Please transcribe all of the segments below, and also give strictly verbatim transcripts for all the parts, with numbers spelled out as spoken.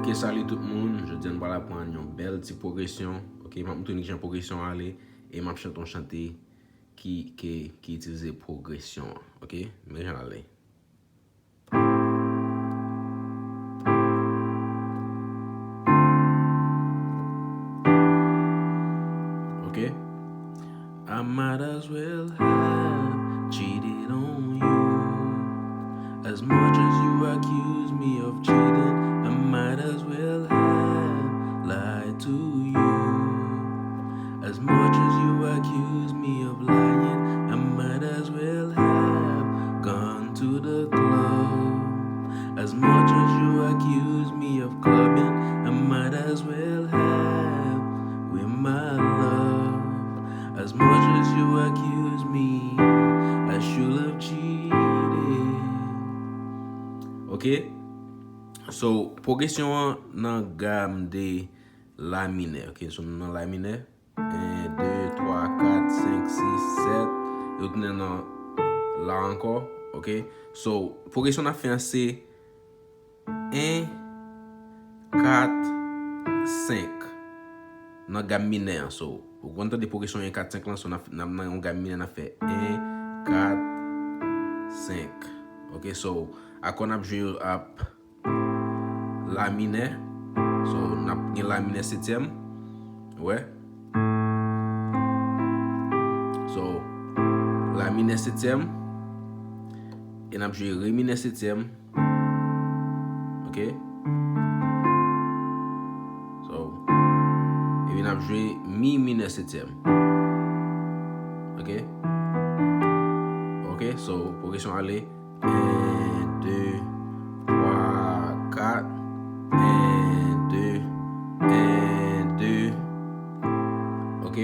Ok, salut tout moun. Jodi a nou pral aprann yon bèl ti pwogresyon. Ok, m ap montre nou kijan pwogresyon an ale e m ap chante yon chante ki, ki, ki itilize pwogresyon an. Ok, men jan l ale. Ok. I might as well have cheated on you. As much as you accuse me of cheating, I might as well have lied to you. As much as you accuse me of lying, I might as well have gone to the club. As much as you accuse me of clubbing, I might as well have with my love. As much as you accuse me, I should have cheated. Ok? So, pwogresyon an nan gam de la minè. Ok? So, nou nan la minè. En, de, twa, kat, senk, sis, sèt. Yo tounen nan la ankò. Ok? So, pwogresyon n ap fè an se en, kat, senk. Nan gam minè an. So, ou konn tande pwogresyon en, kat, senk lan, so n ap, n ap nan yon gam minè, n ap fè en, kat, senk. Ok, so, akò n ap jwe yo ap la minè. So, n ap gen la minè setyèm. Ou wè? So, la minè setyèm. E n ap jwe re minè setyèm. Ok? So, epi n ap jwe mi minè setyèm. Ok? Ok, so, pwogresyon ale. En, de, twa, kat. En, de, en, de. Ok?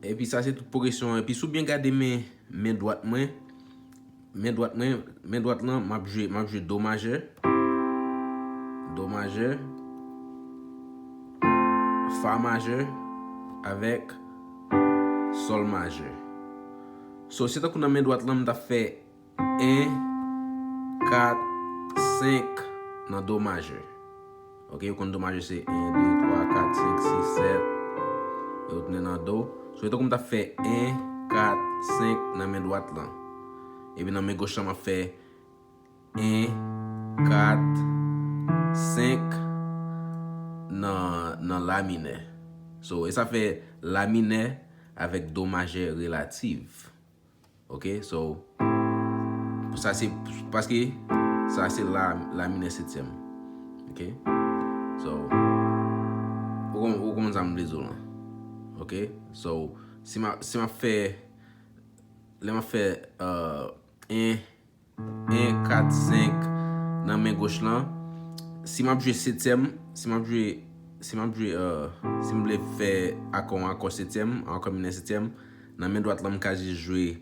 Epi sa se tout pwogresyon an. Epi si w byen gade men, men dwat mwen, men dwat mwen, men dwat lan, m ap jwe, m ap jwe do majè, do majè, fa majè, avèk sòl majè. So, se tankou nan men dwat lan, m t ap fè en, kat, senk nan do majè. Ok, ou konn do majè se en, de, twa, kat, senk, sis, sèt. E ou tounen nan do. So, e tankou m t ap fè en, kat, senk nan men dwat lan. Epi nan men goch lan, m ap fè en, kat, senk nan, nan la minè. So, e sa fè la minè avèk do majè relatif. Ok, so, sa se, paske sa se la, la minè setyèm. Ok, so, ou konn, ou konn sa m vle di w lan. Ok, so, si m a, si m ap fè, lè m ap fè, euh, en, en, kat, senk nan men goch lan, si m ap jwe setyèm, si m ap jwe, si m ap jwe, euh, si m vle fè akò, akò setyèm, akò minè setyèm, nan men dwat lan, m ka jis jwe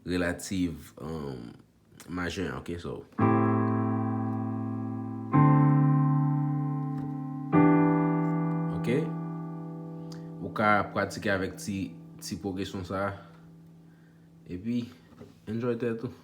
relatif, um, majè an, ok, so. Ok? Ou ka pratike avèk ti, ti pwogresyon sa. Epi, enjoy tèt ou.